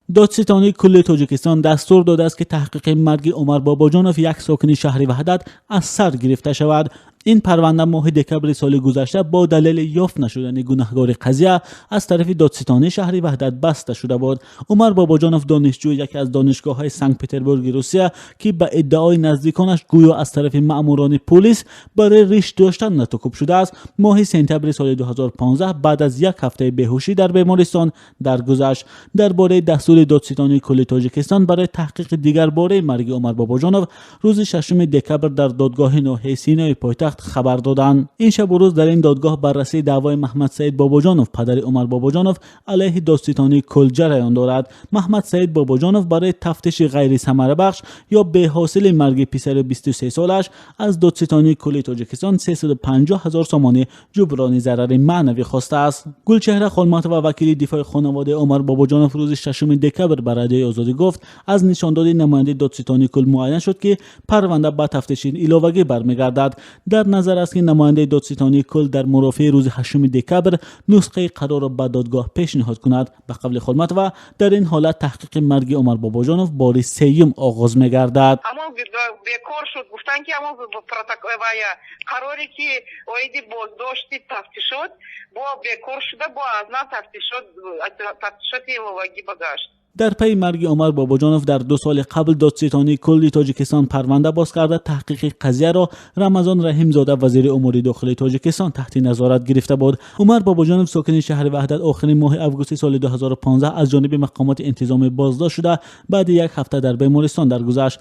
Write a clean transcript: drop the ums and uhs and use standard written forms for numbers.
Додситонии кулли Тоҷикистон дастур додааст, ки таҳқиқи марги Умар Бобоҷонов, як сокини шаҳри Ваҳдат, аз сар гирифта шавад. Ин парванда моҳи декабри соли гузашта бо далели ёфт нашудани гунаҳгори қазия аз тарафи додситонии шаҳри Ваҳдат баста шуда буд. Умар Бобоҷонов, донишҷӯи яке аз донишгоҳҳои Санкт-Петербурги Русия, ки ба иддаои наздиконаш гӯё аз тарафи маъмурони пулис барои риш доштан лату кӯб шудааст, моҳи сентябри соли 2015 баъд аз як ҳафтаи беҳушӣ дар бемористон даргузашт. Дар бораи дастури додситонии кулли Тоҷикистон барои таҳқиқи дигарбораи марги Умар Бобоҷонов рӯзи 6 декабр дар додгоҳи ноҳияи Синои пойтахт хабар доданд. Ин шабу рӯз дар ин додгоҳ баррасии даъвои Маҳмадсаид Бобоҷонов, падари Умар Бобоҷонов, алайҳи додситонии кул ҷараён дорад. Маҳмадсаид Бобоҷонов барои тафтиши ғайрисамарабахш ё беҳосили марги писари 23-солааш аз додситонии кулли Тоҷикистон 350 ҳазор сомонӣ ҷуброни зарари маънавӣ хостааст. Гулчеҳра Холматова, вакили дифои хонаводаи Умар Бобоҷонов, рӯзи 6 декабр ба Радиои Озодӣ гуфт, аз нишондоди намояндаи додситонии кул муайян шуд, ки парванда ба тафтиши иловагӣ бармегардад. Дар назар аст, ки намояндаи додситонии кул дар мурофиаи рӯзи 8 декабр нусхаи қарорро ба додгоҳ пешниҳод кунад. Ба қавли Холматова, дар ин ҳолат таҳқиқи марги Умар Бобоҷонов бори сеюм оғоз мегардад. Ҳамон бекор шуд. Гуфтанд, ки ҳамон вая қароре, ки оиди боздошти тафтишот бо бекор шуда, бо аз нав тафтишоти иловагӣ багашт. Дар пайи марги Умар Бобоҷонов дар 2 соли қабл додситонии кулли Тоҷикистон парванда боз карда, таҳқиқи қазияро Рамазон Раҳимзода, вазири умури дохилии Тоҷикистон, таҳти назорат гирифта буд. Умар Бобоҷонов, сокини шаҳри Ваҳдат, охири моҳи августи соли 2015 аз ҷониби мақомоти интизомӣ боздошт шуда, баъди як ҳафта дар бемористон даргузашт.